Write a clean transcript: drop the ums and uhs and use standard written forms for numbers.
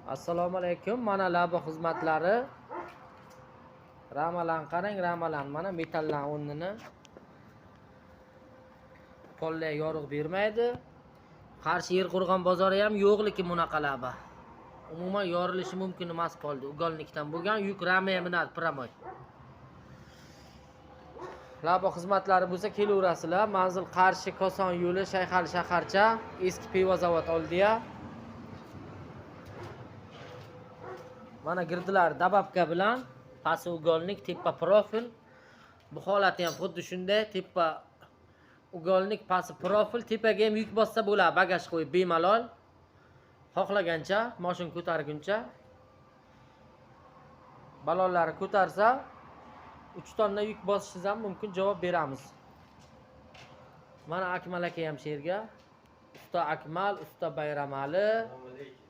Assalomu alaykum. Mana labo xizmatlari. Ramalan qarang, ramalan mana metallan o'rnini. Pollar yorug' bermaydi. Qarshi Yerqo'rg'on bozori ham yo'q, lekin bunaqa laba. Umuman yorilishi mumkin emas polda. Угольник dan bo'lgan yuk ramaga minadi прямой. Labo xizmatlari bo'lsa kelaverasizlar. Manzil Qarshi Koson yo'li, Shayxali shaharcha, eski pivo zavod oldiya. Mana girdilar добавка bilan, pasti угольник, tepa profil. Bu holati ham xuddi shunday, tepa угольник, pasti profil, tepaga ham yuk bossa bo'ladi, bagaj qo'yib bemalol. Xohlagancha, moshin ko'targuncha balonlari ko'tarsa 3 tonna yuk bosishingiz ham mumkin, javob beramiz. Mana Akmal aka ham shu yerga. Usta Akmal, usta Bayramali. Assalomu alaykum.